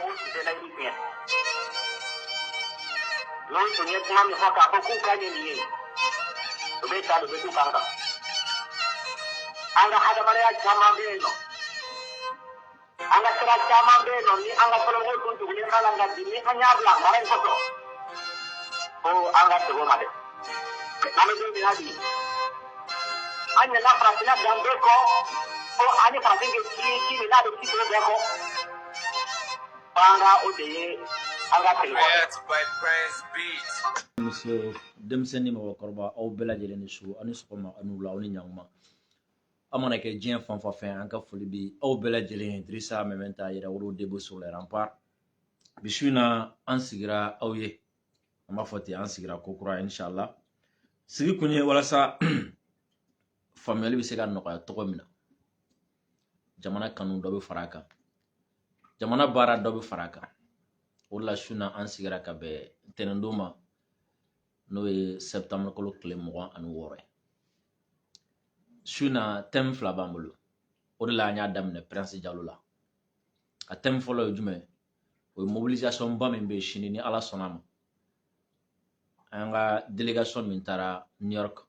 o tun tɛ layidu tiɲɛ. N'u tun ye kuma min fɔ k'a fɔ k'u ka ɲi nin ye, u bɛ ta, u bɛ t'u kan kan. An ka hadamadenya caman bɛ yen nɔ, an ka sira caman bɛ yen nɔ, ni an ka fɔlɔmɔgɔw tun tugulen b'a la, nka bi ni an y'a bila mara in kɔsɔn, ko an ka segin o ma dɛ. An bɛ don min na bi, an ɲinɛna farafinna danbe kɔ, ko an ni farafin bɛ ci ci min n'a bɛ ci cogo bɛɛ kɔ, f'an ka o de ye an ka segin kɔ. By Prince Beat. Muso, denmisɛnnin, mɔgɔkɔrɔba, aw bɛɛ lajɛlen ni su, aw ni sɔgɔma, aw ni wula, aw ni ɲankuma. Aw mana kɛ diɲɛ fan fɛn fɛ, an ka foli bi aw bɛɛ lajɛlen ye. Dirisa Mɛmɛnta Yɛrɛwolo, debout sur les remparts. Bi su in na, an sigira aw ye, an b'a fɔ ten, an sigira ko kura, inshallah. Sigi kun ye walasa faamuyali bɛ se ka nɔgɔya cogo min na, jamana kanu dɔ bɛ fara a kan, jamana baara dɔ bɛ fara a kan. O de la su na an sigira ka bɛn ntɛnɛndon ma, n'o ye septembre kalo tile 26 ye. Su na, thème fila b'an bolo. O de la an y'a daminɛ Prince Jalo la. A thème fɔlɔ ye jumɛn? O ye mobilisation ba min bɛ yen sini, ni Ala sɔnna ma. An ka délégation min taara New York,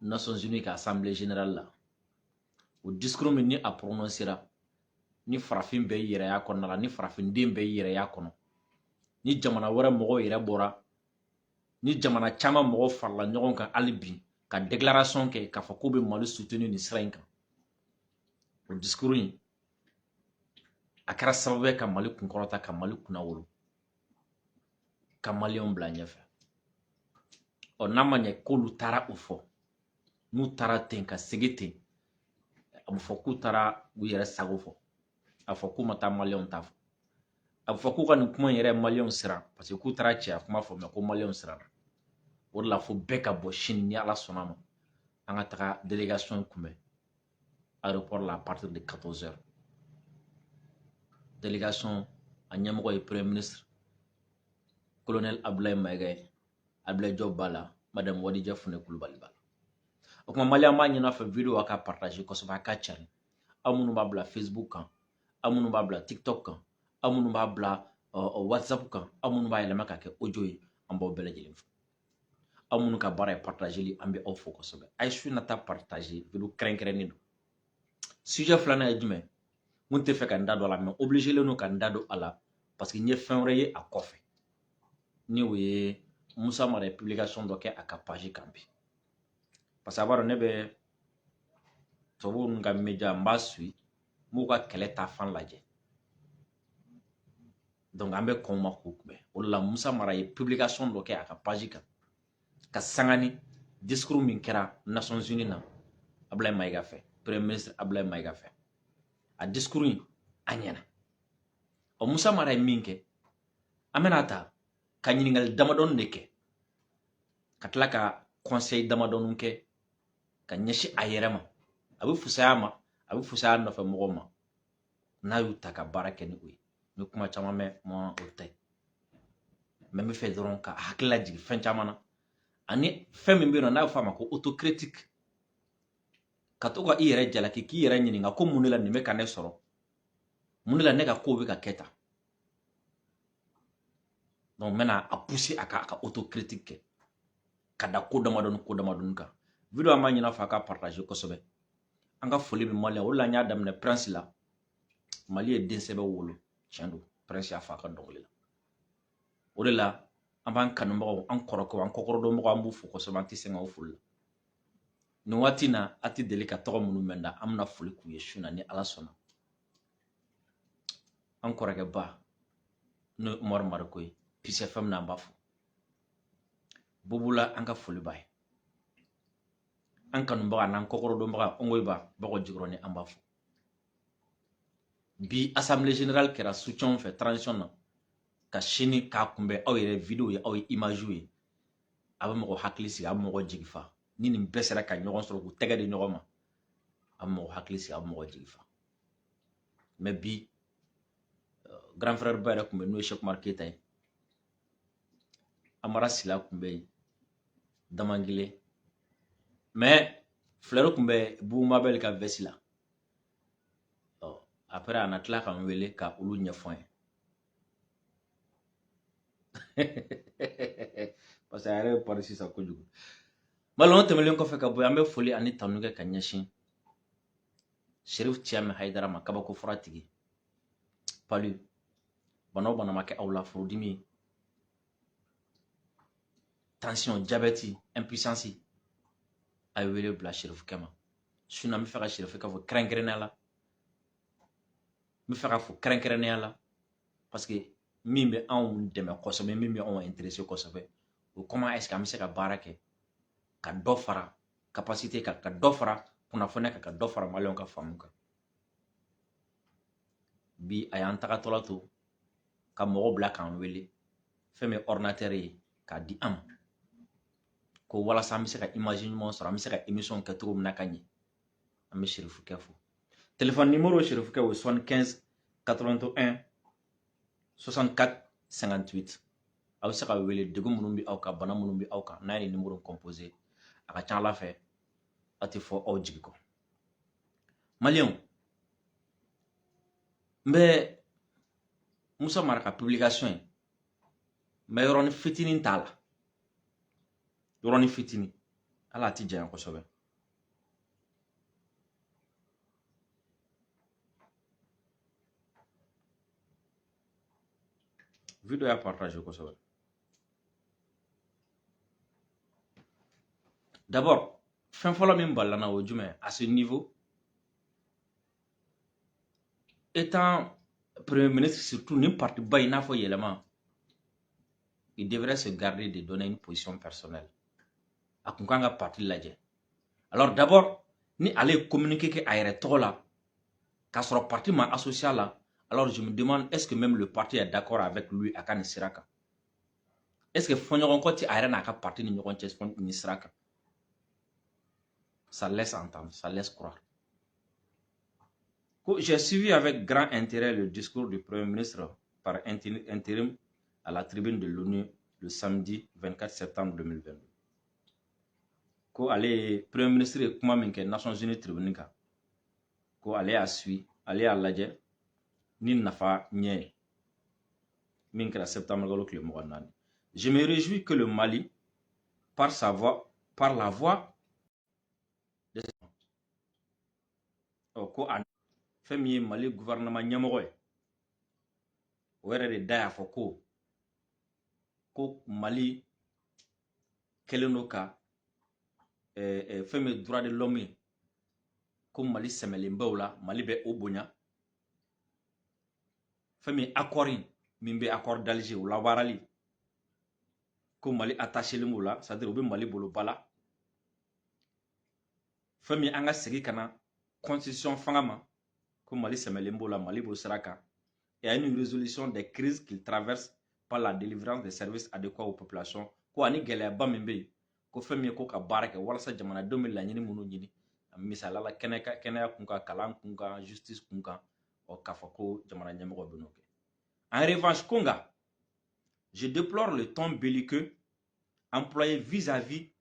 Nations Unies ka assemblée générale la, o discours min ni a prononcera, ni farafin bɛɛ y'i yɛrɛ y'a kɔnɔna la, ni farafinden bɛɛ y'i yɛrɛ y'a kɔnɔ, ni jamana wɛrɛ mɔgɔw yɛrɛ bɔra, ni jamana caman mɔgɔw farala ɲɔgɔn kan hali bi ka déclaration kɛ k'a fɔ k'u bɛ Mali soutenir nin sira in kan, o discours in a kɛra sababu ye ka Mali kunkɔrɔta, ka Mali kunnawolo, ka maliyɛnw bila ɲɛfɛ. Ɔ, n'a ma ɲɛ k'olu taara o fɔ, n'u taara ten ka segin ten, a bɛ fɔ k'u taara u yɛrɛ sago fɔ, a fɔ k'u ma taa maliyɛnw ta fɔ, a bɛ fɔ k'u ka nin kuma in yɛrɛ maliyɛnw siran, parce que k'u taara cɛya kuma fɔ, mɛ ko maliyɛnw siranna. O de la fo bɛɛ ka bɔ sini, ni Ala sɔnna ma, an ka taga délégation kunbɛn aéroport la à partir de 14 heures. Délégation a ɲɛmɔgɔ ye premier ministre colonel Abdoulaye Maïga ye, Abdoulaye Diop b'a la, madame Wadija Fune Kulubali b'a la. O kuma, maliyɛn b'a ɲini a fɛ, vidéo a ka partager kosɛbɛ, a ka cari. Aw minnu b'a bila Facebook kan, aw minnu b'a bila TikTok kan, aw minnu b'a bila WhatsApp kan, aw minnu b'a yɛlɛma ka kɛ audio ye, an b'aw bɛɛ lajɛlen fo. Aw minnu ka baara ye partageli, an bɛ aw fo kosɛbɛ. A ye su nata partager, vidéo kɛrɛnkɛrɛnnen don. Sujet filanan ye jumɛn? Mun tɛ fɛ ka n da don a la, mais obligé don ka n da don a la, parce que n ye fɛn wɛrɛ ye a kɔfɛ, ni o ye Musa Mara ye publication dɔ kɛ a ka page kan bi, parce que a b'a dɔn ne bɛ tubabuw ninnu ka média, n b'a suit, n b'u ka kɛlɛ ta fan lajɛ. Donc an bɛ kɔn u ma k'u kunbɛn. O de la Musa Mara ye publication dɔ kɛ a ka page kan ka sanga ni discours min kɛra Nations Unies na Abdoulaye Maïga fɛ, premier ministre Abdoulaye Maïga fɛ. A discours in a ɲɛna. Ɔ, Musa Mara ye min kɛ, an bɛna ta ka ɲininkali damadɔni de kɛ, ka tila ka conseil damadɔni kɛ ka ɲɛsin a yɛrɛ ma. A bɛ fisaya a ma, a bɛ fisaya a nɔfɛ mɔgɔw ma n'a y'u ta ka baara kɛ ni o ye. N bɛ kuma caman mɛn ma, o tɛ, mɛ n bɛ fɛ dɔrɔn ka hakili lajigin fɛn caman na, ani fɛn min bɛ yen nɔ n'a bɛ fɔ a ma ko autocritique, ka to ka i yɛrɛ jalaki, k'i yɛrɛ ɲininka ko mun de la nin bɛ ka ne sɔrɔ, mun de la ne ka kow bɛ ka kɛ tan. Donc n bɛna a pousser a ka autocritique kɛ ka da ko damadɔni ko damadɔni kan. Vidéo, an b'a ɲini a fɛ a ka partager kosɛbɛ. An ka foli bɛ maliyɛn. O de la n y'a daminɛ Prince la. Mali ye den sɛbɛ wolo, tiɲɛ don, Prince y'a fɔ a ka dɔnkili la. O de la an b'an kanubagaw, an kɔrɔkɛw, an kɔkɔrɔdonbagaw, an b'u fo kosɛbɛ, an tɛ sɛgɛn o foli la. Nin waati in na, a tɛ deli ka tɔgɔ minnu mɛn da, an bɛna foli k'u ye su na, ni Ala sɔnna. An kɔrɔkɛba, n'o ye Umaru Mariko ye, Peace FM na, an b'a fo. Bubula, an ka foli b'a ye. An kanubaga n'an kɔkɔrɔdonbaga Ongoyiba Bakɔ Jikɔrɔni, an b'a fo. Bi assemblée générale kɛra soutien fɛ transition na, ka sini k'a kunbɛn. Aw yɛrɛ vidéo ye, aw ye image ye, a bɛ mɔgɔ hakili sigi, a bɛ mɔgɔ jigi fa. Ni nin bɛɛ sera ka ɲɔgɔn sɔrɔ k'u tɛgɛ di ɲɔgɔn ma, a bɛ mɔgɔ hakili sigi, a bɛ mɔgɔ jigi fa. Mais bi, grand frère ba yɛrɛ tun bɛ, n'o ye Cheikh Umar Keyita ye, Amara Sila tun bɛ yen, Damangile, mais fleur tun bɛ Bubu Mabel ka veste la. Après a na tila ka n wele ka olu ɲɛfɔ n ye. Parce que a yɛrɛ bɛ pari sisan kojugu. Maliyɛnw, tɛmɛnen kɔfɛ ka bɔ yen, an bɛ foli ani tanu kɛ ka ɲɛsin Serif Ciyamɛ Hayidara ma, kabako fura tigi. Palu bana o bana ma kɛ aw la, furudimi, tension, diabète, impuissance, a ye wele bila Serifukɛ ma. Sinon an bɛ fɛ ka Serifukɛ fɔ kɛrɛnkɛrɛnnenya la, n bɛ fɛ ka fɔ kɛrɛnkɛrɛnnenya la parce que min bɛ anw dɛmɛ kosɛbɛ, min bɛ anw intéressé kosɛbɛ, o comment est ce que an bɛ se ka baara kɛ ka dɔ fara capacité kan, ka dɔ fara kunnafoniya kan, ka dɔ fara maliyɛnw ka faamu kan. Bi a y'an tagatɔla to ka mɔgɔw bila k'an wele, fɛn min ye ordinateur ye k'a di an ma, ko walasa an bɛ se ka image ɲuman sɔrɔ, an bɛ se ka émission kɛ cogo min na ka ɲɛ. An bɛ Serifukɛ fo. Téléphone numéro Serifukɛ, o 75 81 64 58. Aw bɛ se ka wele, degun minnu bɛ aw kan, bana minnu bɛ aw kan, n'a ye nin numéro composé, a ka ca Ala fɛ aw tɛ fɔ aw jigi kɔ. Maliyɛnw, n bɛ Musa Mara ka publication ye, n bɛ yɔrɔnin fitinin t'a la, yɔrɔnin fitinin, hali a ti janya kosɛbɛ. Vidéo y'a partagé kosɛbɛ. D'abord, fɛn fɔlɔ min balila n na, o ye jumɛn? À ce niveau, étant premier ministre, surtout ni parti ba in n'a fɔ Yɛlɛma, il devrait se garder de donner une position personnelle. A kun kan ka parti lajɛ. Alors d'abord, ni ale ye communiqué kɛ a yɛrɛ tɔgɔ la k'a sɔrɔ parti ma associé a la, alors je me demande, est-ce que même le parti est d'accord avec lui a ka nin sira kan? Est-ce que fɔɲɔgɔnkɔ tɛ a yɛrɛ n'a ka parti ni ɲɔgɔn cɛ nin sira kan? Ça laisse entendre, ça laisse croire. J'ai suivi avec grand intérêt le discours du Premier ministre par intérim à la tribune de l'ONU le samedi 24 septembre 2022. Ko ale ye Premier ministre ye kuma min kɛ Nations Unies tribune kan, ko ale y'a suit, ale y'a lajɛ ni nafa ɲɛ ye min kɛra septembre kalo tile 24. Je me réjouis que le Mali, par sa voix, par la voix de ɔ ko a fɛn min ye Mali gouvernement ɲɛmɔgɔ ye, o yɛrɛ de da y'a fɔ ko Mali kɛlen don ka fɛn min ye droit de l'homme ye, ko Mali sɛmɛlen bɛ o la, Mali bɛ o bonya. Fɛn min ye accord in min bɛ, accord d'Alger, o labaarali, ko Mali attaché b'o la, c'est à dire o bɛ Mali bolo ba la. Fɛn min an ka segin ka na constitution fanga ma, ko Mali sɛmɛlen b'o la, Mali b'o sira kan, et à une résolution des crises qu'il traverse par la délivrance des services adéquats aux populations. Ko ani gɛlɛyaba min bɛ yen, ko fɛn min ye ko ka baara kɛ walasa jamanadenw bɛ laɲini minnu ɲini, misaliya la kɛnɛya kun kan, kalan kun kan, justice kun kan, ɔ k'a fɔ ko jamana ɲɛmɔgɔ bɛ n'o kɛ. En revanche, ko nka, je déplore le ton belliqueux employé vis-à-vis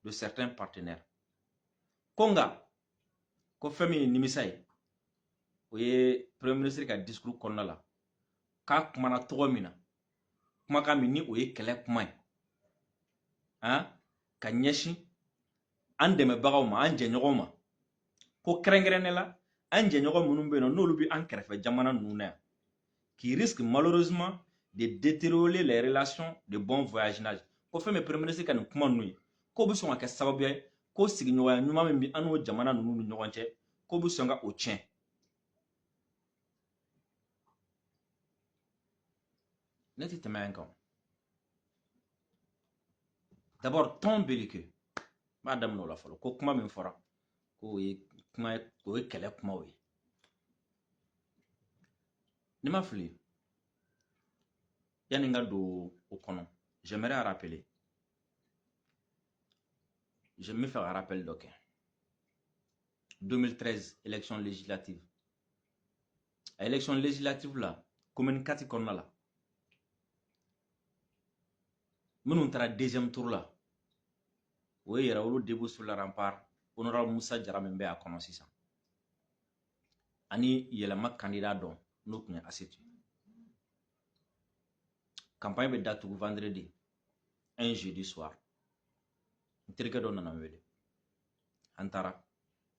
de certains partenaires. Ko nka, ko fɛn min ye nimisa ye, o ye Premier ministre ka discours kɔnɔna la, k'a kumana tɔgɔ min na, kumakan min ni o ye kɛlɛ kuma ye han, ka ɲɛsin an dɛmɛbagaw ma, an jɛɲɔgɔnw ma, ko kɛrɛnkɛrɛnnenya la an jɛɲɔgɔn minnu bɛ yen nɔ, n'olu bɛ an kɛrɛfɛ jamana ninnu na yan, qui risque malheureusement de détériorer les relations de bon voisinage. Ko fɛn min Premier ministre ka nin kuma ninnu ye, k'o bɛ sɔn ka kɛ sababu ye ko sigiɲɔgɔnya ɲuman min bɛ an n'o jamana ninnu ni ɲɔgɔn cɛ, k'o bɛ sɔn ka o tiɲɛ. Ne tɛ tɛmɛ yan kan. D'abord, ton belliqueux, n b'a daminɛ o la fɔlɔ. Ko kuma min fɔra, k'o ye kuma ye, o ye kɛlɛ kumaw ye. Ni ma fili, yanni n ka don o kɔnɔ, j'aimerais rappeler, je bɛ fɛ ka rappel dɔ kɛ. 2013 élection législative, a élection législative la, commune 4 kɔnɔna la, minnu taara deuxième tour la, o ye Yɛrɛwolo Debout sur le Rempart, honorable Musa Jara min bɛ a kɔnɔ sisan. Ani Yɛlɛma candidat dɔn n'o tun ye Asetu. Campagne bɛ datugu vendredi, un jeudi soir. N terikɛ dɔ nana n wele. An taara.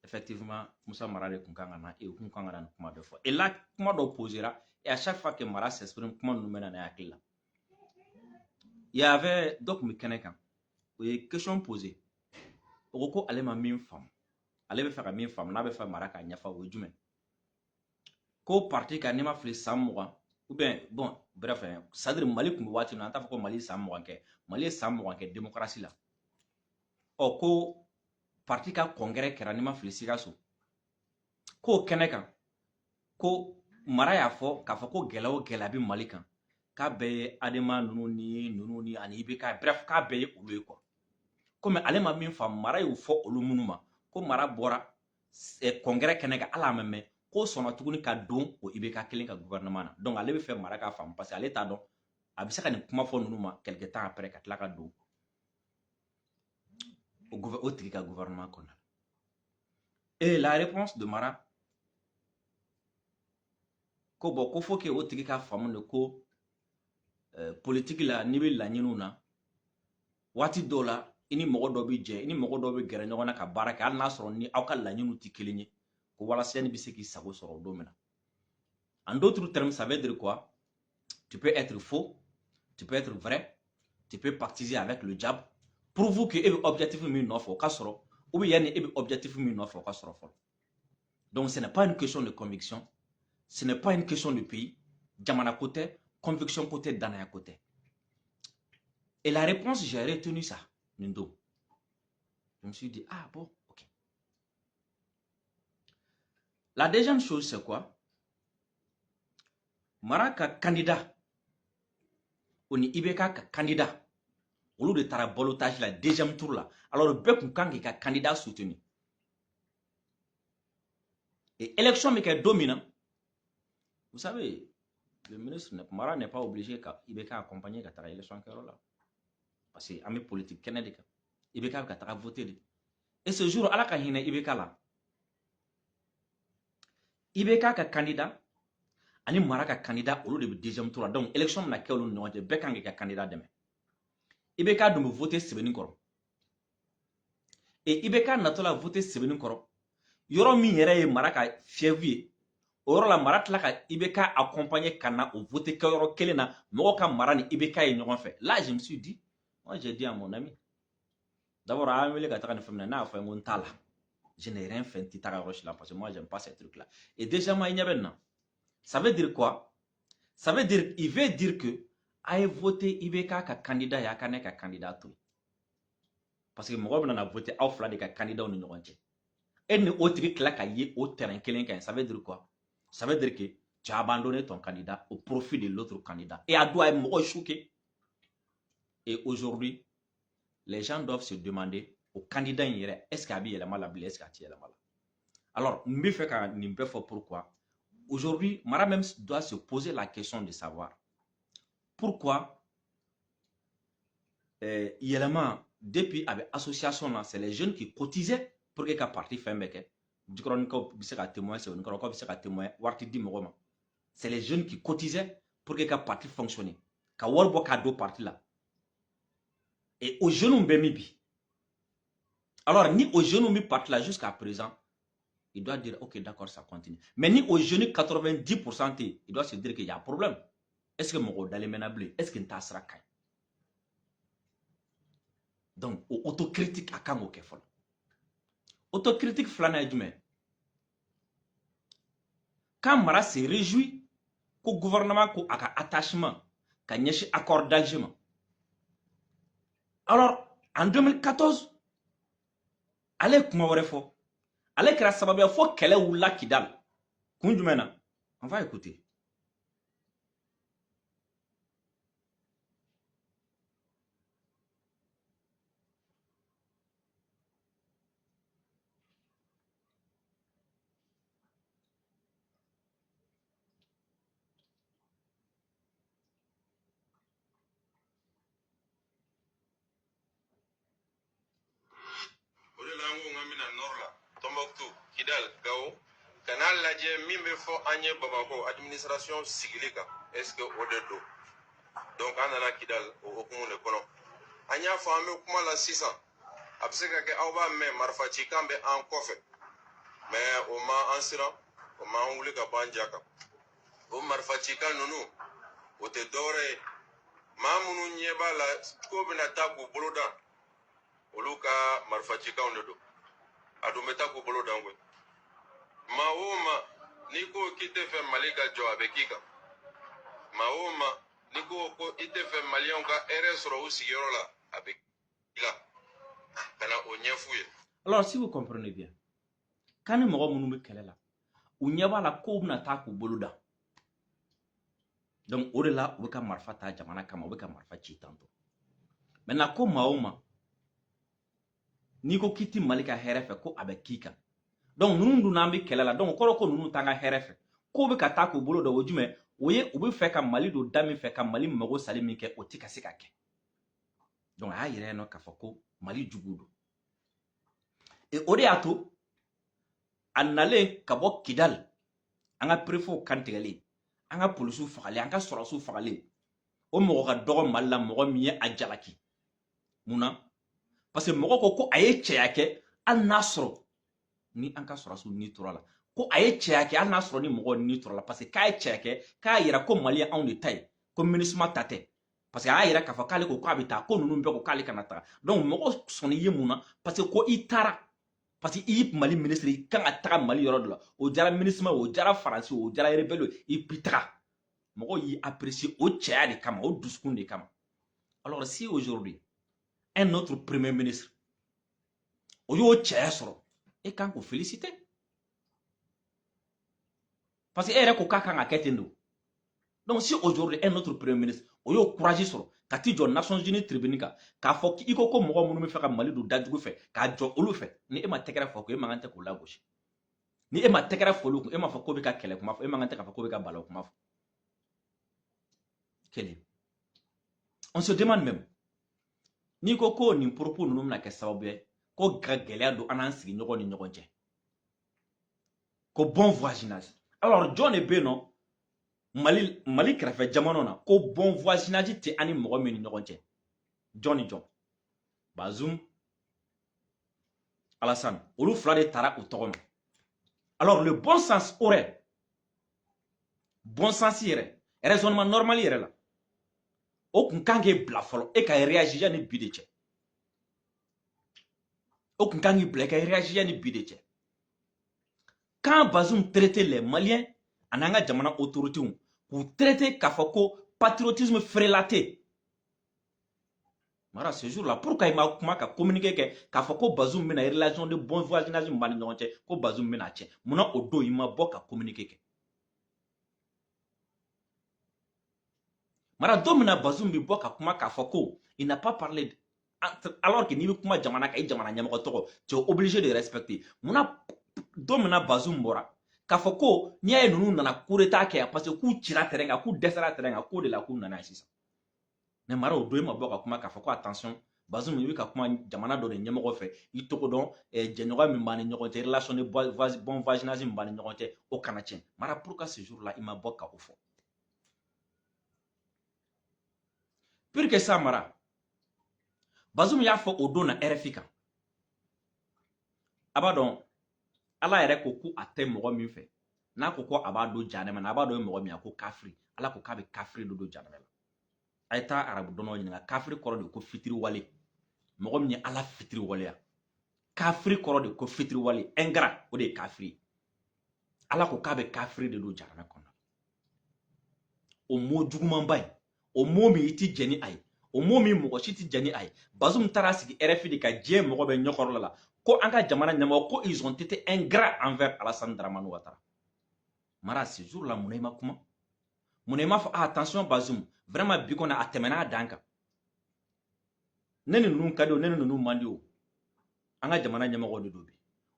Effectivement, Moussa Mara de kun kan ka na et u kun kan ka na nin kuma bɛɛ fɔ. Et là, kuma dɔ posera et à chaque fois que Mara s'exprime, kuma ninnu bɛ na ne hakili la. Il y avait dɔ tun bɛ kɛnɛ kan. O ye question posée. O ko ko ale ma min faamu. Ale bɛ fɛ ka min faamu n'a bɛ fɛ Mara k'a ɲɛfɔ, o ye jumɛn? Ko parti kan n'i ma fili san 20 ou bien, bon, bref, c'est à dire Mali tun bɛ waati min na, an t'a fɔ ko Mali ye san 20 kɛ. Mali ye san 20 kɛ démocratie la. Ɔ ko parti ka congrès kɛra n'i ma fili Sikaso. K'o kɛnɛ kan ko Mara y'a fɔ k'a fɔ ko gɛlɛya o gɛlɛya bɛ Mali kan, k'a bɛɛ ye ADEMA ninnu ni ninnu ni ani IBK, bref, k'a bɛɛ ye olu ye quoi. Komi ale ma min faamu, Mara y'o fɔ olu minnu ma, ko Mara bɔra congrès kɛnɛ kan, hali a ma mɛn k'o sɔnna tuguni ka don o IBK kelen ka gouvernement na. Donc ale bɛ fɛ Mara k'a faamu parce que ale t'a dɔn a bɛ se ka nin kuma fɔ ninnu ma quelque temps après ka tila ka don o tigi ka gouvernement kɔnɔ. Et la réponse de Mara, ko bon, ko faut que o tigi ka faamu de ko politique la, n'i bɛ laɲiniw na, waati dɔw la i ni mɔgɔ dɔ bɛ jɛ, i ni mɔgɔ dɔ bɛ gɛrɛ ɲɔgɔn na ka baara kɛ, hali n'a sɔrɔ ni aw ka laɲiniw tɛ kelen ye, ko walasa yanni bɛ se k'i sago sɔrɔ o don min na. En d'autres termes, ça veut dire quoi? Tu peux être faux, tu peux être vrai, tu peux pactiser avec le diable, pourvu que e bɛ objectif min nɔfɛ o ka sɔrɔ, ou bien yanni e bɛ objectif min nɔfɛ o ka sɔrɔ fɔlɔ. Donc ce n'est pas une question de conviction, ce n'est pas une question de pays, jamana ko tɛ, conviction ko tɛ, danaya ko tɛ. Et la réponse, j'ai retenu ça nin don. Je me suis dit, ah bon, ok. La deuxième chose, c'est quoi? Mara ka candidat o ni IBK ka candidat, olu de taara ballottage la deuxième tour la. Alors bɛɛ kun kan k'i ka candidat soutenir. Et élection bɛ kɛ don min na, vous savez, le ministre Mara n'est pas obligé ka IBK accompagner ka taga élection kɛyɔrɔ la. Parce que an bɛ politique kɛnɛ de kan. IBK bɛ ka taga voter de. Et ce jour, Ala ka hinɛ IBK la. IBK ka candidat ani Mara ka candidat, olu de bɛ deuxième tour la. Donc élection bɛna kɛ olu ni ɲɔgɔn cɛ, bɛɛ kan k'i ka candidat dɛmɛ. IBK dun bɛ voter Sebenikɔrɔ. Et IBK natɔ la voter Sebenikɔrɔ, yɔrɔ min yɛrɛ ye Mara ka fief ye, o yɔrɔ la Mara tila ka IBK accompagner ka na o voter kɛyɔrɔ kelen na, mɔgɔw ka Mara ni IBK ye ɲɔgɔn fɛ. Là, je me suis dit, moi j'ai dit à mon ami, d'abord a y'an wele ka taga nin fɛn min na, n'a y'a fɔ n ko n t'a la. Je n'ai rien fait, n tɛ taga yɔrɔ si la parce que moi j'aime pas ces trucs là. Et deuxièmement, i ɲɛ bɛ nin na. Ça veut dire quoi? Ça veut dire, il veut dire que a ye voté IBK ka candidat ye, a ka ne ka candidat to yen. Parce que mɔgɔ bɛna na voter aw fila de ka candidat ni ɲɔgɔn cɛ. E ni o tigi tila ka ye o terrain kelen kan, ça veut dire quoi? Ça veut dire que tu as abandonné ton candidat au profit de l'autre candidat. Et a don a ye mɔgɔ choqué. Et aujourd'hui, les gens doivent se demander au candidat in yɛrɛ, est-ce que a bɛ yɛlɛma la bilen, est-ce que a tɛ yɛlɛma la? Alors, n bɛ fɛ ka nin bɛɛ fɔ pourquoi? Aujourd'hui, Mara même doit se poser la question de savoir pourquoi Yɛlɛma, depuis a bɛ association na, c'est les jeunes qui cotisaient pour que ka parti fɛn bɛɛ kɛ. Jikɔrɔnikaw bɛ se ka témoin, Sebenikɔrɔkaw bɛ se ka témoin, wari tɛ di mɔgɔ ma. C'est les jeunes qui cotisaient pour que ka parti fonctionne. Ka wari bɔ k'a don parti la. Et aux jeunes bɛ min bi? Alors, ni aux jeunes bɛ parti la jusqu'à présent, il doit dire, ok, d'accord, ça continue. Mais ni aux jeunes 90% tɛ, il doit se dire qu'il y a un problème. Est-ce que mɔgɔw dalen bɛ na bilen? Est-ce que n t'a sira ka ɲi? Donc, o autocritique a kan k'o kɛ fɔlɔ. Autocritique filanan ye jumɛn? Quand Mara se réjouit ko gouvernement ko a ka attachement ka ɲɛsin accord d'Alger ma. Alors, en 2014, ale ye kuma wɛrɛ fɔ. Ale kɛra sababu ye fo kɛlɛ wulila Kidal. Kun jumɛn na? On va écouter. O de la an ko k'an bɛna nord la, Tombouctou, Kidal, Gao. Ka n'a lajɛ min bɛ fɔ an ye Bamakɔ administration sigili kan, est ce que o de don? Donc an nana Kidal o hukumu de kɔnɔ. An y'a fɔ, an bɛ kuma la sisan, a bɛ se ka kɛ aw b'a mɛn, marifacikan bɛ an kɔfɛ, mais o ma an siran, o ma an wuli ka bɔ an ja kan. O marifacikan ninnu, o tɛ dɔwɛrɛ ye, maa minnu ɲɛ b'a la ko bɛna taa k'u bolo dan, olu ka marifacikanw de don. A dun bɛ taa k'u bolo dan koyi. Maa o maa n'i ko k'i tɛ fɛ Mali ka jɔ, a bɛ k'i kan. Maa o maa n'i ko ko i tɛ fɛ Maliyɛnw ka hɛrɛ sɔrɔ u sigiyɔrɔ la, a bɛ k'i la. Ka na o ɲɛf'u ye. Alors, si vous comprenez bien, kan ni mɔgɔ minnu bɛ kɛlɛ la, u ɲɛ b'a la kow bɛna taa k'u bolo da. Donc o de la u bɛ ka marifa ta jamana kama, u bɛ ka marifa ci tantɔ. Maintenant, ko maa o maa n'i ko k'i ti Mali ka hɛrɛ fɛ, ko a bɛ k'i kan. Donc ninnu dun n'an bɛ kɛlɛ la, donc o kɔrɔ ko ninnu t'an ka hɛrɛ fɛ, ko bɛ ka taa k'u bolo da. O jumɛn o ye? U bɛ fɛ ka Mali don da min fɛ, ka Mali mago sali min kɛ, o tɛ ka se ka kɛ. Donc a y'a yɛrɛ nɔ k'a fɔ ko Mali jugu don. Et o de y'a to a nalen ka bɔ Kidali, an ka préfetw kantigɛlen, an ka polisiw fagalen, an ka sɔrɔsiw fagalen, o mɔgɔ ka dɔgɔ Mali la, mɔgɔ min ye a jalaki. Mun na? Parce que mɔgɔ ko ko a ye cɛya kɛ, hali n'a sɔrɔ ni an ka sɔrɔsiw ni tora la, ko a ye cɛya kɛ, hali n'a sɔrɔ ni mɔgɔw ni tora la, parce que k'a ye cɛya kɛ, k'a yira ko Mali ye anw de ta ye, ko MINUSMA ta tɛ. Parce que a y'a yira k'a fɔ k'ale ko k'a bɛ taa, ko ninnu bɛɛ ko k'ale kana taga. Donc mɔgɔ sɔnni ye mun na? Parce que ko i taara, parce que i ye Mali ministre, i kan ka taga Mali yɔrɔ dɔ la. O diyara MINUSMA, o diyara Faransi, o diyara rebelle, i bi taga. Mɔgɔw y'i apprécier o cɛya de kama, o dusukun de kama. Alors si aujourd'hui un autre premier ministre o y'o cɛya sɔrɔ, e kan k'o féliciter, parce que e yɛrɛ ko k'a kan ka kɛ ten don. Donc si aujourd'hui un autre premier ministre o y'o courage sɔrɔ ka t'i jɔ Nations Unies tribune kan k'a fɔ i ko ko mɔgɔ minnu bɛ fɛ ka Mali don dajugu fɛ, k'a jɔ olu fɛ, ni e ma tɛgɛrɛ fɔ ko e man kan tɛ k'o lagosi, ni e ma tɛgɛrɛ fɔ olu kun, e m'a fɔ k'o bɛ ka kɛlɛ kuma fɔ, e man kan tɛ k'a fɔ k'o bɛ ka balawu kuma fɔ. Kelen, on se demande même n'i ko ko nin propos ninnu bɛna kɛ sababu ye ko ka gɛlɛya don an n'an sigiɲɔgɔn ni ɲɔgɔn cɛ, ko bon voisinage. Alors jɔn de bɛ yen nɔ Mali kɛrɛfɛ jamanaw na ko bon voisinage tɛ an ni mɔgɔ min ni ɲɔgɔn cɛ? Jɔn ni jɔn? Bazoum, Alassane, olu fila de taara u tɔgɔ ma. Alors le bon sens aurait, bon sens yɛrɛ, raisonnement normal yɛrɛ la, o kun kan k'e bila fɔlɔ e ka réagir ni bi de cɛ. O kun kan k'i bila i ka réagir ni bi de cɛ. Quand Bazoum traitait les Maliens ani an ka jamana autorités, k'u traité k'a fɔ ko patriotisme frelaté, Mara, ce jour-là, pourquoi i ma kuma ka communiquer kɛ k'a fɔ ko Bazoum bɛna relation de bon voisinage min b'an ni ɲɔgɔn cɛ, ko Bazoum bɛna cɛ? Munna o don i ma bɔ ka communiquer kɛ? Mara, don min na Bazoum bɛ bɔ ka kuma k'a fɔ ko il n'a pas parlé, alors que n'i bɛ kuma jamana kan, i jamana ɲɛmɔgɔ tɔgɔ, tu es obligé de respecter. Munna don min na Bazoum bɔra k'a fɔ ko n'i y'a ye ninnu nana coup d'état kɛ yan, parce que k'u cira terrain kan, k'u dɛsɛra terrain kan, k'o de la k'u nana yan sisan? Mais Mara, o don e ma bɔ ka kuma k'a fɔ ko attention Bazoum, i bɛ ka kuma jamana dɔ de ɲɛmɔgɔ fɛ, i tɔgɔ dɔn, jɛɲɔgɔnya min b'an ni ɲɔgɔn cɛ, relation de bon voisinage min b'an ni ɲɔgɔn cɛ, o kana tiɲɛ. Mara, pourquoi ce jour là i ma bɔ ka o fɔ? Pire que ça, Mara, Bazoum y'a fɔ o don na RFI kan. A b'a dɔn, Ala yɛrɛ ko ko a tɛ mɔgɔ min fɛ, n'a ko ko a b'a don jahanama na, a b'a dɔn ye mɔgɔ min ye, ko kafiri. Ala ko k'a bɛ kafiri dɔ don jahanama la. A ye taa arabu dɔnnaw ɲininka, kafiri kɔrɔ de ko fitiriwale, mɔgɔ min ye Ala fitiriwaleya. Kafiri kɔrɔ de ko fitiriwale, ingrat, o de ye kafiri ye. Ala ko k'a bɛ kafiri de don jahanama kɔnɔ. O mot jugumanba ye, o mot min i ti jɛn ni a ye, o mot min mɔgɔ si ti jɛn ni a ye, Bazoum taara sigi RFI de ka diɲɛ mɔgɔ bɛ ɲɛkɔrɔla la ko an ka jamana ɲɛmɔgɔ ko ils ont été ingrats envers Alassane Dramane Ouattara. Mara, ce jour là mun na i ma kuma? Mun na i ma fɔ ah, attention Bazoum, vraiment bi kɔni a tɛmɛna a dan kan, ne ni ninnu ka di o, ne ni ninnu man di o, an ka jamana ɲɛmɔgɔ de don bi,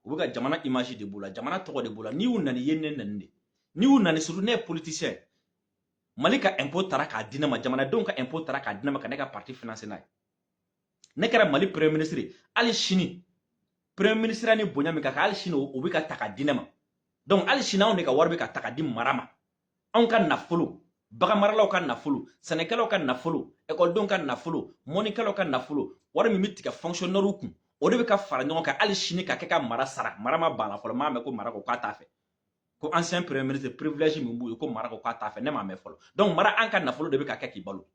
u bɛ ka jamana image de b'u la, jamana tɔgɔ de b'u la. N'i y'u nani, i ye ne nani de. N'i y'u nani, surtout ne ye politicien, Mali ka impôt tara k'a di ne ma, jamanadenw ka impôt tara k'a di ne ma ka ne ka parti financer n'a ye. Ne kɛra Mali premier ministre ye, hali sini premier ministre ni bonya min ka kan, hali sini o bɛ ka ta k'a di ne ma. Donc hali sini anw de ka wari bɛ ka ta ka di mara ma. Anw ka nafolo, baganmaralaw ka nafolo, sɛnɛkɛlaw ka nafolo, ekɔlidenw ka nafolo, mɔnikɛlaw ka nafolo, wari min bɛ tigɛ fonctionnaire kun, o de bɛ ka fara ɲɔgɔn kan hali sini ka kɛ ka mara sara. Mara ma ban la fɔlɔ, m'a mɛn ko mara ko k'a t'a fɛ, ko ancien premier ministre privilège min b'u ye, ko mara ko k'a t'a fɛ. Ne m'a mɛn fɔlɔ. Donc mara, an ka nafolo de bɛ ka kɛ k'i balo.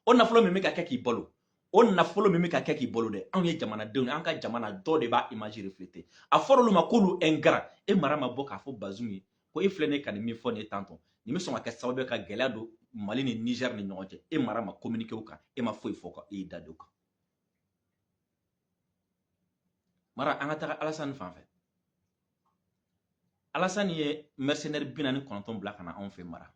O nafolo min bɛ ka kɛ k'i balo, o nafolo min bɛ ka kɛ k'i balo dɛ, anw ye jamanadenw ye, an ka jamana dɔ de b'a image refléter. A fɔra olu ma k'olu ingrat. E mara ma bɔ k'a fɔ Bazoum ye ko e filɛ ne ka nin min fɔ nin ye tantɔ, nin bɛ sɔn ka kɛ sababu ye ka gɛlɛya don Mali ni Niger ni ɲɔgɔn cɛ. E mara ma communiquer o kan, e ma foyi fɔ e y'i da don o kan. Mara, an ka taga Alassane fan fɛ. Alassane ye mercenaire 49 bila ka na anw fɛ. Mara,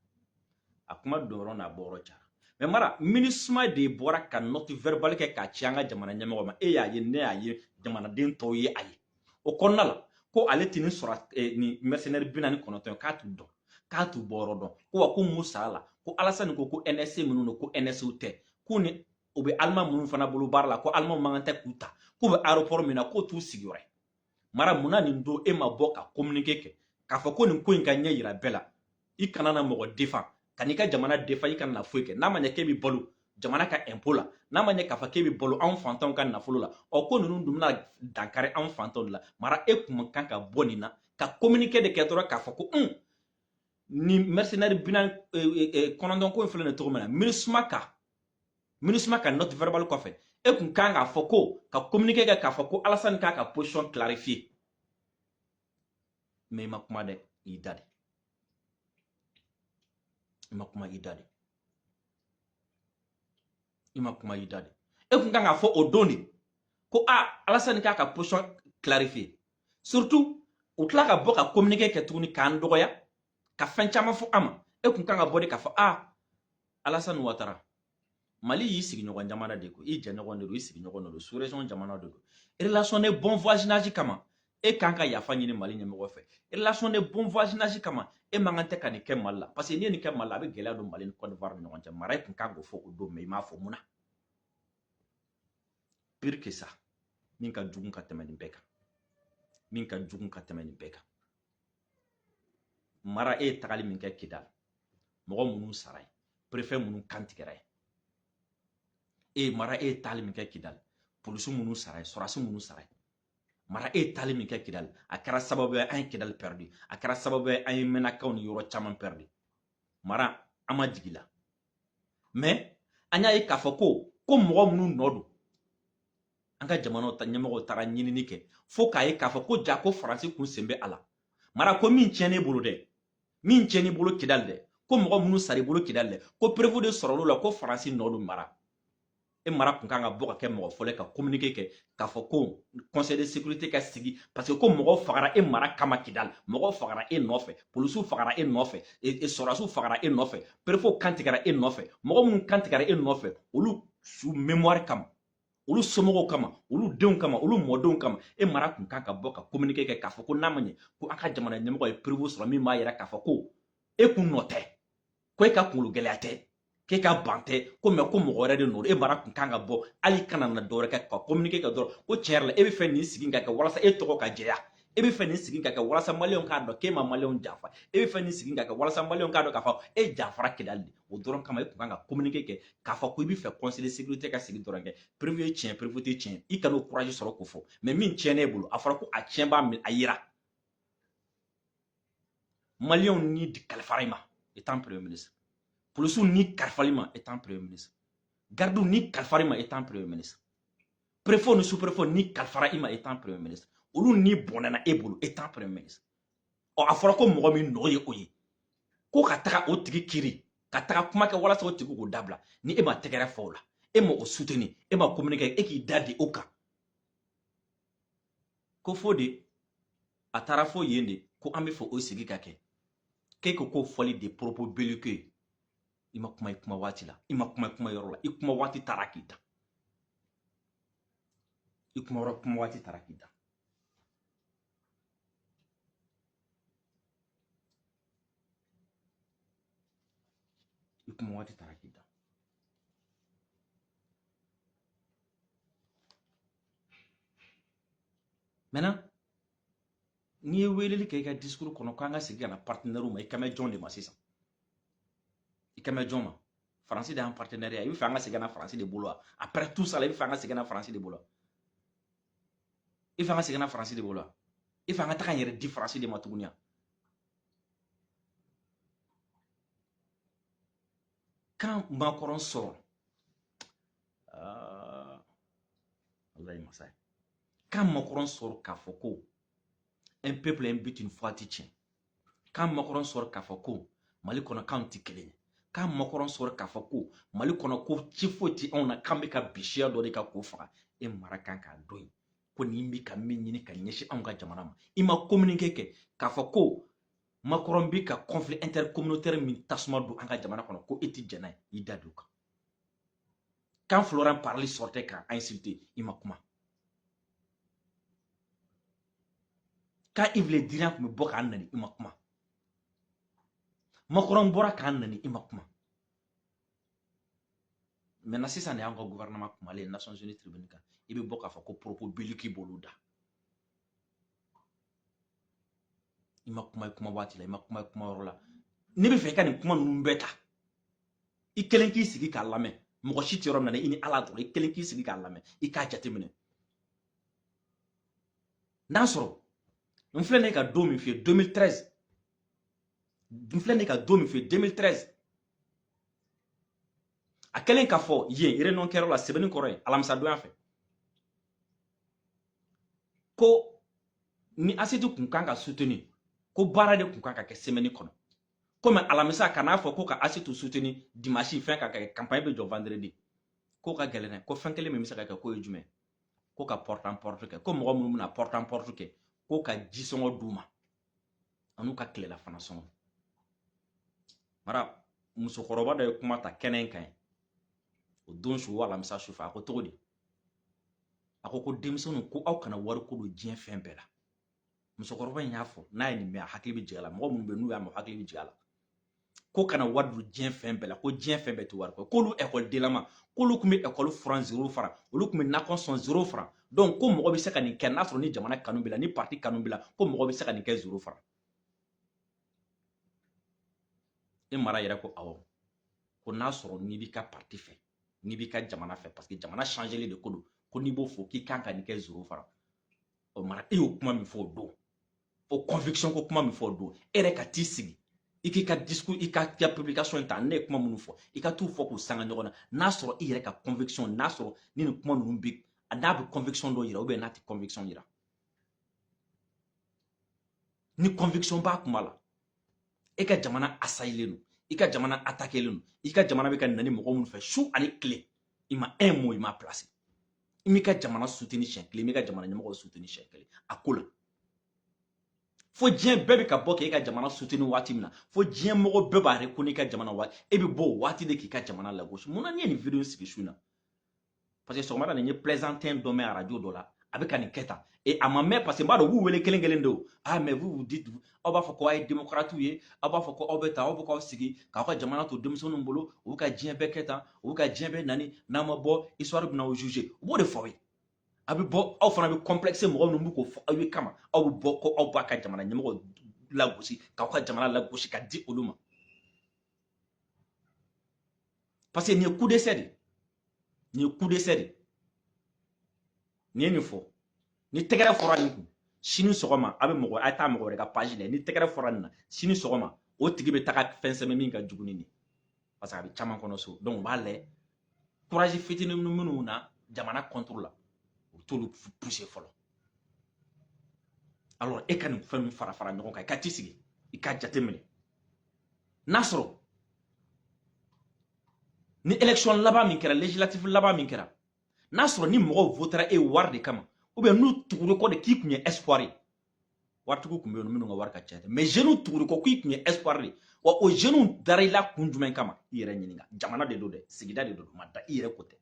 a kuma donyɔrɔ n'a bɔyɔrɔ cayara. Mais mara, MINUSMA de bɔra ka note verbale kɛ k'a ci an ka jamana ɲɛmɔgɔ ma. E y'a ye, ne y'a ye, jamanaden tɔw ye a ye. O kɔnɔna la, ko ale tɛ nin sɔrɔ nin mercenaire 49, k'a t'u dɔn, k'a t'u bɔyɔrɔ dɔn, ko wa ko mun sara la, ko Alassane ko ko NSC minnu don, ko NSC tɛ, k'u ni u bɛ Allemand minnu fana bolo baara la, ko Allemand man kan tɛ k'u ta, k'u bɛ aéroport min na, k'o t'u sigiyɔrɔ ye. Mara, munna nin don e ma bɔ ka communiquer kɛ k'a fɔ ko nin ko in ka ɲɛ yira bɛɛ la? I kana na mɔgɔ défend, ka n'i ka jamana défend, i kana na foyi kɛ. N'a ma ɲɛ k'e bɛ balo jamana ka impôt la, n'a ma ɲɛ k'a fɔ k'e bɛ balo anw fantanw ka nafolo la, ɔ ko ninnu dun bɛna dankari anw fantanw de la. Mara, e kun kan ka bɔ nin na ka communiquer de kɛ dɔrɔn k'a fɔ ko nin mercenaire 49 ko in filɛ nin cogo min na, MINUSMA ka note verbale kɔfɛ, e kun kan k'a fɔ ko ka communiquer kɛ k'a fɔ ko Alassane k'a ka position clarifier. Mais i ma kuma dɛ, i da de. I ma kuma, i da de. I ma kuma, i da de. E kun kan k'a fɔ o don de ko a Alassane k'a ka position clarifier. Surtout u tila ka bɔ ka communiquer kɛ tuguni k'an dɔgɔya, ka fɛn caman fɔ an ma. E kun kan ka bɔ de k'a fɔ a Alassane Ouattara, Mali y'i sigiɲɔgɔn jamana de ko, i jɛɲɔgɔn de don, i sigiɲɔgɔn de don, sous région jamana de don. Relation de bon voisinage kama, e kan ka yafa ɲini Mali ɲɛmɔgɔ fɛ. Relation de bon voisinage kama, e man kan tɛ ka nin kɛ Mali la, parce que n'i ye nin kɛ Mali la, a bɛ gɛlɛya don Mali ni Côte d'Ivoire ni ɲɔgɔn cɛ. Mara, e kun kan k'o fɔ o don, mais i m'a fɔ. Mun na? Pire que ça, min ka jugu ka tɛmɛ nin bɛɛ kan, min ka jugu ka tɛmɛ nin bɛɛ kan, mara, e ye tagali min kɛ Kidal, mɔgɔ minnu sara ye, préfet minnu kan tigɛra ye, e mara, e ye taali min kɛ Kidal, polisi minnu sara ye, sɔrɔdasi minnu sara ye, mara, e ye taali min kɛ Kidal, a kɛra sababu ye an ye Kidal perdu, a kɛra sababu ye an ye Mɛnakaw ni yɔrɔ caman perdu. Mara, an ma jigi la, mais an y'a ye k'a fɔ ko mɔgɔ minnu nɔ don, an ka jamanaw ta ɲɛmɔgɔw taara ɲinini kɛ fo k'a ye k'a fɔ ko ja ko Faransi kun sen bɛ a la. Mara, ko min tiɲɛn'e bolo dɛ, min tiɲɛn'i bolo Kidal dɛ, ko mɔgɔ minnu sar'i bolo Kidal dɛ, ko preuve de sɔrɔl'o la ko Faransi nɔ don. Mara, e mara kun kan ka bɔ ka kɛ mɔgɔ fɔlɔ ka communiquer kɛ k'a fɔ ko conseil de sécurité ka sigi, parce que ko mɔgɔw fagara e mara kama Kidal, mɔgɔw fagara e nɔfɛ, polisiw fagara e nɔfɛ, sɔrɔdasiw fagara e nɔfɛ, préfet kan tigɛra e nɔfɛ. Mɔgɔ minnu kan tigɛra e nɔfɛ, olu su mémoire kama, olu somɔgɔw kama, olu denw kama, olu mɔdenw kama, e mara kun kan ka bɔ ka communiquer kɛ k'a fɔ ko n'a ma ɲɛ ko an ka jamana ɲɛmɔgɔ ye preuve sɔrɔ min b'a yira k'a fɔ ko e kun nɔ tɛ, ko e ka kunkolo gɛlɛya tɛ, k'e ka ban tɛ ko, mais ko mɔgɔ wɛrɛ de nɔ. E mara kun kan ka bɔ, hali kana na dɔwɛrɛ kɛ, ka communiquer kɛ dɔrɔn ko tiɲɛ yɛrɛ la, e bɛ fɛ nin sigi ka kɛ walasa e tɔgɔ ka jɛya, e bɛ fɛ nin sigi ka kɛ walasa maliyɛnw k'a dɔn k'e ma maliyɛnw janfa, e bɛ fɛ nin sigi ka kɛ walasa maliyɛnw k'a dɔn k'a fɔ e janfara Kidali de. O dɔrɔn kama, e kun kan ka communiquer kɛ k'a fɔ ko i bɛ fɛ conseil de sécurité ka sigi dɔrɔn kɛ. Preuve ye tiɲɛ, preuve tɛ tiɲɛ, i kan'o courage sɔrɔ k'o fɔ. Mais min tiɲɛna e bolo, a fɔra ko a tiɲɛ b'a min a yira maliyɛnw ni kalifara i ma étant premier ministre, polisiw ni kalifali ma étant premier ministre, gardiw ni kalifara i ma étant premier ministre, préfet ni sous-préfet ni kalifara i ma étant premier ministre, olu ni bɔnɛna e bolo étant premier ministre. Ɔ, a fɔra ko mɔgɔ min nɔ ye o ye, ko ka taga o tigi kiri, ka taga kuma kɛ walasa o tigi k'o dabila, ni e ma tɛgɛrɛ fɔ o la, e ma o soutenir, e ma communiquer, e k'i da di o kan ko fo de a taara fo yen de ko an bɛ fɛ o sigi ka kɛ, k'e ko k'o fɔli de propos belliqueux. I ma kuma i kuma waati la, i ma kuma i kuma yɔrɔ la, i kuma waati taara k'i dan, i kuma yɔrɔ kuma waati taara k'i dan. I kuma waati taara k'i dan. Maintenant, N'i ye weleli kɛ i ka discours kɔnɔ k'an ka segin ka na partenaire ma, i kan bɛ jɔn de ma sisan? I kan bɛ jɔn ma? Faransi de y'an partenaire ye. I bɛ fɛ an ka segin ka na Faransi de bolo wa? Après tout ça la, i bɛ fɛ an ka segin ka na Faransi de bolo wa? I fɛ an ka segin ka na Faransi de bolo wa? I fɛ an ka taga an yɛrɛ di Faransi de ma tuguni wa? Quand Macron sort, Allah ye masa ye. Quand Macron sort k'a fɔ ko un peuple, un but, une foi ti tiɲɛ. Quand Macron sort k'a fɔ ko Mali kɔnɔ k'anw ti kelen ye. Quand Macron sort k'a fɔ ko Mali kɔnɔ ko ci foyi ti anw na, k'an bɛ ka bin siya dɔ de kan k'o faga, e mara kan k'a dɔn yen ko nin bɛ ka min ɲini ka ɲɛsin anw ka jamana ma. I ma communiqué kɛ k'a fɔ ko Macron bɛ ka conflit intercommunautaire min tasuma don an ka jamana kɔnɔ, ko e ti jɛn n'a ye, i da don o kan. Quand Florent Parly sortait k'a insulter, i ma kuma. Quand Yves Le Drian tun bɛ bɔ k'an nani, i ma kuma. Macron bɔra k'an nani, i ma kuma. Maintenant sisan de y'an ka gouvernement kumalen Nations Unies tribune kan, i bɛ bɔ k'a fɔ ko propos belliqueux b'olu da. I ma kuma i kuma waati la, i ma kuma i kuma yɔrɔ la. Ne bɛ fɛ i ka nin kuma ninnu bɛɛ ta, i kelen k'i sigi k'a lamɛn. Mɔgɔ si tɛ yɔrɔ min na, i ni Ala dɔrɔn, i kelen k'i sigi k'a lamɛn, i k'a jateminɛ. N'a sɔrɔ n filɛ nin ye ka don min f'i ye 2013, n filɛ nin ye ka don min f'i ye 2013, a kɛlen k'a fɔ yen réunion kɛyɔrɔ la sɛbɛnni kɔrɔ ye alamisadonya fɛ ko ni Asetu kun kan ka soutenir, ko baara de kun kan ka kɛ semaine kɔnɔ, komi alamisa kan'a fɔ ko ka Asetu soutenir dimanche, fɛn ka kɛ campagne bɛ jɔ vendredi, ko ka gɛlɛn dɛ, ko fɛn kelen min bɛ se ka kɛ k'o ye jumɛn, ko ka porte en porte kɛ, ko mɔgɔ minnu bɛna porte en porte kɛ, ko ka jisɔngɔ d'u ma an'u ka tilelafana sɔngɔ. Mara musokɔrɔba dɔ ye kuma ta kɛnɛ in kan ye o don su, alamisa su fɛ, a ko cogo di? A ko ko denmisɛnninw, ko aw kana wari ko don diɲɛ fɛn bɛɛ la. Musokɔrɔba in y'a fɔ, n'a ye nin mɛn, a hakili bɛ jigin a la. Mɔgɔ minnu bɛ yen n'u y'a mɛn, hakili bɛ jigin a la. Ko kana wari don diɲɛ fɛn bɛɛ la, ko diɲɛ fɛn bɛɛ tɛ wari ko. K'olu ekɔlidenlama, k'olu tun bɛ ekɔli furan 0 franc, olu tun bɛ nakɔ sɔn 0 franc. Donc ko mɔgɔ bɛ se ka nin kɛ n'a sɔrɔ ni jamana kanu b'i la, ni parti kanu b'i la, ko mɔgɔ bɛ se ka nin kɛ 0 franc. E mara yɛrɛ ko awɔ, ko n'a sɔrɔ n'i b'i ka parti fɛ, n'i b'i ka jamana fɛ, parce que jamana changeli de ko don, ko n'i b'o fɔ k'i kan ka nin kɛ 0 franc. O mara, e y'o kuma min fɔ o don, o conviction ko kuma min fɔ o don, e yɛrɛ ka t'i sigi i k'i ka discours, i ka publication ta, ne ye kuma minnu fɔ, i ka t'u fɔ k'u sanga ɲɔgɔn na, n'a sɔrɔ i yɛrɛ ka conviction, n'a sɔrɔ ni nin kuma ninnu bɛ, n'a bɛ conviction dɔ yira ou bien n'a tɛ conviction yira. Ni conviction b'a kuma la, e ka jamana assaillilen don, i ka jamana attaquélen don, i ka jamana bɛ ka na ni mɔgɔ minnu fɛ su ani tile, i ma un mot, i ma placé, i m'i ka jamana soutenir siɲɛ kelen, i m'i ka jamana ɲɛmɔgɔw soutenir siɲɛ kelen a ko la. Fo diɲɛ bɛɛ bɛ ka bɔ k'e ka jamana soutenir waati min na, fo diɲɛ mɔgɔ bɛɛ b'a reconnaître i ka jamana waati, e bɛ bɔ o waati de k'i ka jamana lagosi. Mun na n'i ye nin vidéo sigi su in na? Parce que sɔgɔmada nin ye plaisantin dɔ mɛn arajo dɔ la, a bɛ ka nin kɛ tan, et a ma mɛn, parce que n b'a dɔn u b'u wele kelen kelen de o. Ah mais vous vous dites, aw b'a fɔ ko aw ye démocrate ye, aw b'a fɔ ko aw bɛ tan, aw bɛ k'aw sigi k'aw ka jamana to denmisɛnninw bolo, u bɛ ka diɲɛ bɛɛ kɛ tan, u bɛ ka diɲɛ bɛɛ nani, n'a ma bɔ histoire bɛna aw juger. U b'o de fɔ aw ye. A bɛ bɔ, aw fana bɛ complexe mɔgɔ minnu bɛ k'o fɔ aw ye kama, aw bɛ bɔ ko aw b'a ka jamana ɲɛmɔgɔ lagosi, k'aw ka jamana lagosi ka di olu ma. Parce que nin ye coup d'essai de ye, nin ye coup d'essai de ye. Nin ye nin fɔ, ni tɛgɛrɛ fɔra nin kun, sini sɔgɔma a bɛ mɔgɔ, a ye taa mɔgɔ wɛrɛ ka page lajɛ, ni tɛgɛrɛ fɔra nin na sini sɔgɔma, o tigi bɛ taga fɛn sɛbɛn min ka jugu ni nin, parce que a bɛ caman kɔnɔ so. Donc u b'a lajɛ courage fitinin minnu na jamana contre la, u t'olu pousser fɔlɔ. Alors e ka nin fɛn ninnu fara fara ɲɔgɔn kan, i ka t'i sigi i k'a jateminɛ, n'a sɔrɔ ni élection laban min kɛra, législative laban min kɛra, n'a sɔrɔ ni mɔgɔw votera e wari de kama, ou bien n'u tugura kɔ de k'i kun ye espoir ye, waritigiw kun bɛ yen minnu ka wari ka ca dɛ, mais jeunes tugura kɔ k'i kun ye espoir de, wa o jeunes dara i la kun jumɛn kama? I yɛrɛ ɲininka. Jamana de don dɛ, sigida de don, ma da i yɛrɛ ko tɛ.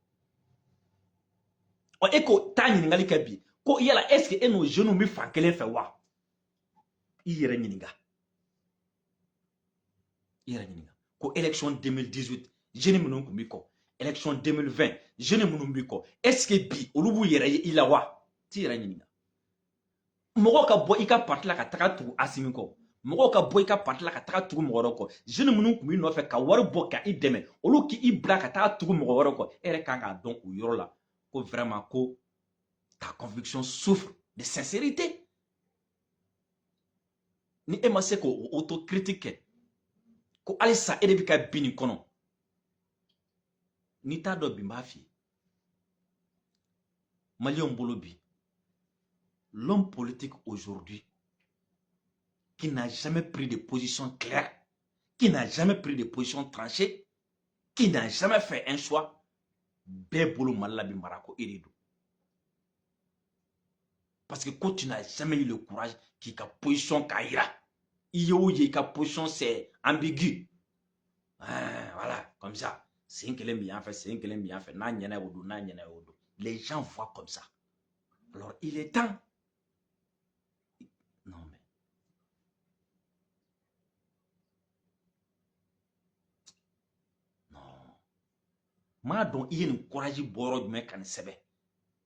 Ɔ e ko taa ɲininkali kɛ bi ko yala est ce que e n'o jeunes bɛ fan kelen fɛ wa? I yɛrɛ ɲininka, i yɛrɛ ɲininka ko élection 2018 jeunes minnu kun b'i kɔ, élection 2020 jeunes minnu b'i kɔ, est ce que bi olu b'u yɛrɛ ye i la wa? T'i yɛrɛ ɲininka. Mɔgɔw ka bɔ i ka parti la ka taga tugu Asimi kɔ, mɔgɔw ka bɔ i ka parti la ka taga tugu mɔgɔ wɛrɛ kɔ, jeune minnu tun b'i nɔfɛ ka wari bɔ ka i dɛmɛ, olu k'i bila ka taga tugu mɔgɔ wɛrɛ kɔ, e yɛrɛ kan k'a dɔn o yɔrɔ la ko vraiment ko ta conviction souffre de sincérité. Ni e ma se k'o autocritique kɛ ko halisa e de bɛ ka bin nin kɔnɔ, n'i t'a dɔn bi, n b'a f'i ye, Maliyɛnw bolo bi, l'homme politique aujourd'hui qui n'a jamais pris de position claire, qui n'a jamais pris de position tranchée, qui n'a jamais fait un choix, bɛɛ bolo Mali la bi, mara ko e de don. Parce que ko tu n'as jamais eu le courage k'i ka position k'a yira. I ye o ye, i ka position, c'est ambigu. Ah, voilà, comme ça. Sen kelen bi yan fɛ, sen kelen bi yan fɛ, n'a ɲɛna o don, n'a ɲɛna o don. Les gens voient comme ça. Alors il est temps. Non mais. Non. M'a dɔn i ye nin courage bɔ yɔrɔ jumɛn ka nin sɛbɛn.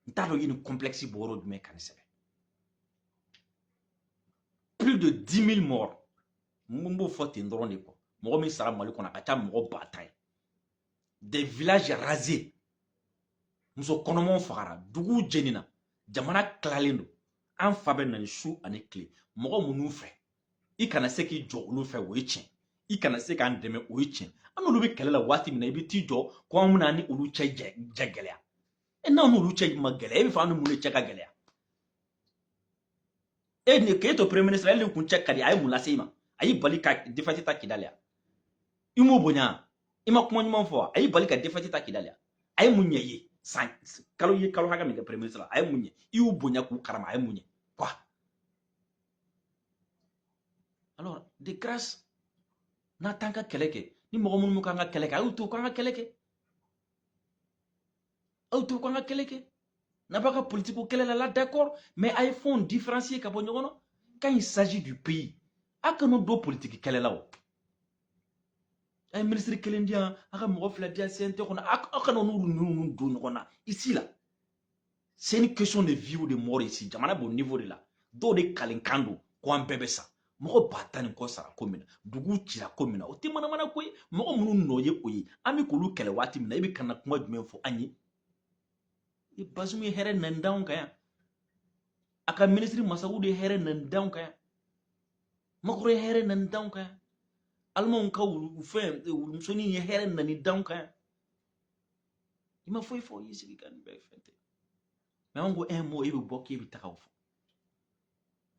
N t'a dɔn i ye nin complexe bɔ yɔrɔ jumɛn ka nin sɛbɛn. Plus de 10 000 morts. N b'o fɔ ten dɔrɔn de kɔ. Mɔgɔ min sara Mali kɔnɔ, a ka ca mɔgɔ 10 000 ye. Des villages rasés. Muso kɔnɔmaw fagara, duguw jenina, jamana tilalen don. An fa bɛ na ni su ani tile. Mɔgɔ minnu fɛ, i kana se k'i jɔ olu fɛ, o ye tiɲɛ. I kana se k'an dɛmɛ, o ye tiɲɛ. An n'olu bɛ kɛlɛ la waati min na, i bɛ t'i jɔ ko an bɛna ni olu cɛ jɛ gɛlɛya. E n'anw n'olu cɛ ma gɛlɛya, e bɛ fɛ an ni mun de cɛ ka gɛlɛya? E ni k'e to premier ministre, ale kun cɛ ka di, a ye mun lase i ma? A y'i bali ka défaite ta Kidali yan. I m'o bonya, i ma kuma ɲuman fɔ, a y'i bali ka défaite ta Kidali yan. A ye mun ɲɛ i ye? San kalo ye kalo hakɛ min kɛ premier ministre la, a ye mun ɲɛ? I y'u bonya k'u karama, a ye mun ɲɛ? Quoi? Alors, de grâce, n'a t'an ka kɛlɛ kɛ, ni mɔgɔ minnu k'an ka kɛlɛ kɛ, a y'u to k'an ka kɛlɛ kɛ. A y'u to k'an ka kɛlɛ kɛ. N'a b'a ka politique kɛlɛ la, d'accord, mais a ye fɛnw différencier ka bɔ ɲɔgɔn na. Quand il s'agit du pays, a kana don politique kɛlɛ la o. A ye ministre kelen di yan, a ka mɔgɔ fila di yan CNT kɔnɔ, aw kana n'olu ninnu don ɲɔgɔn na. Ici là, c'est une question de vie ou de mort ici. Jamana b'o niveau de la. Dɔw de kalenkan don ko an bɛɛ bɛ sa. Mɔgɔ 10 000 ni kɔ sara ko min na, dugu cira ko min na, o tɛ manamana ko ye. Mɔgɔ minnu nɔ ye o ye, an bɛ k'olu kɛlɛ waati min na, e bɛ ka na kuma jumɛn fɔ an ye? E Bazoum ye hɛrɛ nani d'anw kan yan. A ka ministre Masagu de ye hɛrɛ nani d'anw kan yan. Macron ye hɛrɛ nani d'anw kan yan. Alimanw ka fɛn wulumusonin ye hɛrɛ nani d'anw kan yan. I ma foyi fɔ, i y'i sigi ka nin bɛɛ fɛn tɛ. Mais an ko un mot, e bɛ bɔ k'e bɛ taga o fɔ.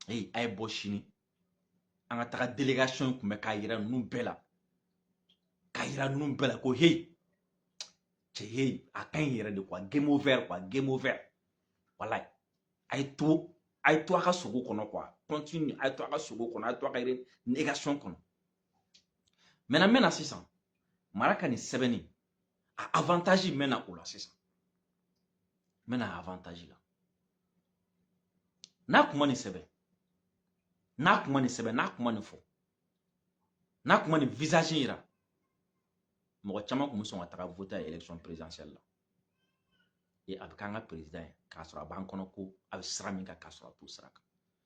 Ee, a ye bɔ sini. An ka taga délégation kun bɛ k'a yira ninnu bɛɛ la. K'a yira ninnu bɛɛ la ko hey, cɛ hey, a ka ɲi yɛrɛ de quoi, game over quoi, game over. Walayi, a ye to a ka sogo kɔnɔ quoi, continue, a ye to a ka sogo kɔnɔ, a ye to a ka négation kɔnɔ. Maintenant, n bɛna sisan, mara ka nin sɛbɛnni, a avantage n bɛna o la sisan. N bɛna avantage la. N'a kun ma nin sɛbɛn, n'a kun ma nin sɛbɛn, n'a kun ma nin fɔ, n'a kun ma nin visage yira, mɔgɔ caman kun bɛ sɔn ka taga voter a élection présidentielle la. Et a bɛ k'an ka président ye k'a sɔrɔ a b'an kɔnɔ ko a bɛ sira min kan, k'a sɔrɔ a t'o sira kan.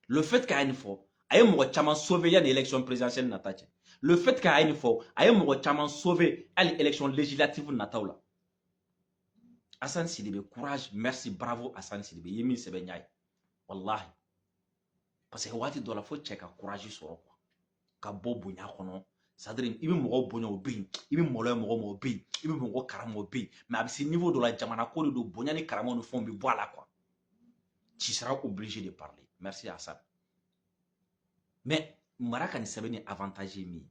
Le fait qu'a ye nin fɔ, a ye mɔgɔ caman sauver yanni élection présidentielle nata cɛ. Le fait qu'a ye nin fɔ, a ye mɔgɔ caman sauver hali élection législative nataw la. Assane Sidibé, courage, merci, bravo Assane Sidibé, i ye min sɛbɛn n y'a ye. Wallahi. Parce que waati dɔ la fo cɛ ka courage sɔrɔ quoi. Ka bɔ bonya kɔnɔ. C'est-à-dire i bɛ mɔgɔw bonya, o bɛ yen, i bɛ maloya mɔgɔ ma, o bɛ yen, i bɛ mɔgɔ karama, o bɛ yen, mais a bɛ se niveau dɔ la, jamana ko de don, bonya ni karama ni fɛnw bɛ bɔ a la quoi. Tu seras obligé de parler. Merci Assane. Mais mara ka nin sɛbɛn ni avantage ye min ye,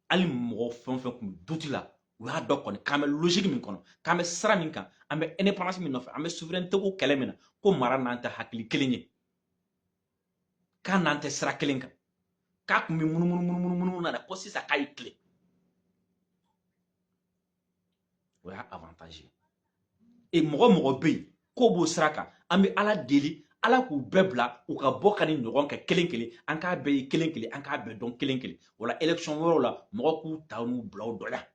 hali mɔgɔ fɛn o fɛn kun bɛ doute la, u y'a dɔn kɔni k'an bɛ logique min kɔnɔ, k'an bɛ sira min kan, an bɛ indépendance min nɔfɛ, an bɛ souveraineté ko kɛlɛ min na, ko mara n'an tɛ hakili kelen ye, k'a n'an tɛ sira kelen kan, k'a kun bɛ munumunu munumunu munumunu na dɛ, ko sisan k'a y'i tilen. O y'a avantage ye. E mɔgɔ mɔgɔ bɛ yen k'o b'o sira kan, an bɛ Ala deli, Ala k'u bɛɛ bila u ka bɔ ka ni ɲɔgɔn kɛ kelen kelen, an k'a bɛɛ ye kelen kelen, an k'a bɛɛ dɔn kelen kelen. O la élection wɛrɛw la, mɔgɔ k'u ta n'u bila o dɔ la.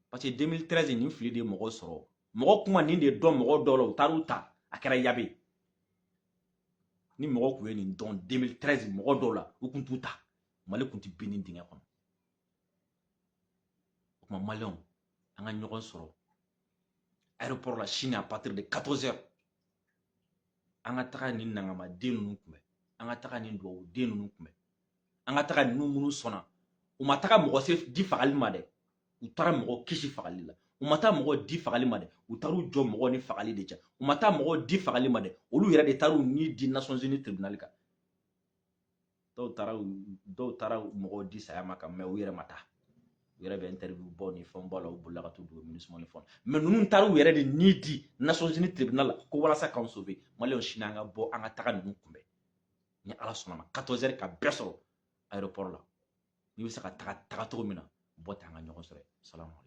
Parce que 2013 nin fili de ye mɔgɔw sɔrɔ. Mɔgɔ kuma nin de dɔn mɔgɔ dɔw la, u taar'u ta, a kɛra yabe. Ni mɔgɔ tun ye nin dɔn 2013, mɔgɔ dɔw la, u kun t'u ta. Mali kun ti bin nin dingɛ kɔnɔ. O tuma, Maliyɛnw, an ka ɲɔgɔn sɔrɔ aéroport la sini à partir de 14 heures. An ka taga nin nangamaden ninnu kunbɛn, an ka taga nin dugawuden ninnu kunbɛn, an ka taga ninnu minnu sɔnna. U ma taga mɔgɔ se di fagali ma dɛ, u taara mɔgɔ kisi fagali la. U ma taa mɔgɔ di fagali ma dɛ, u taar'u jɔ mɔgɔ ni fagali de cɛ. U ma taa mɔgɔ di fagali ma dɛ, olu yɛrɛ de taar'u ni di Nations Unies tribunal kan. Dɔw taara mɔgɔw di saya ma kan, mɛ u yɛrɛ ma taa. U yɛrɛ bɛ interview bɔ ni fɛnw bɔ la, u bolila ka t'u dogo MINUSMA ni fɛnw. Mais ninnu taara u yɛrɛ de ni di Nations Unies tribunal la ko walasa k'anw sauver. Maliyɛnw, sini an ka bɔ, an ka taga ninnu kunbɛn ni Ala sɔnna ma, 14 heures, ka bɛɛ sɔrɔ aéroport la. N'i bɛ se ka taga, taga cogo min na, bɔ ten, an ka ɲɔgɔn sɔrɔ yen. Salamu aleykum.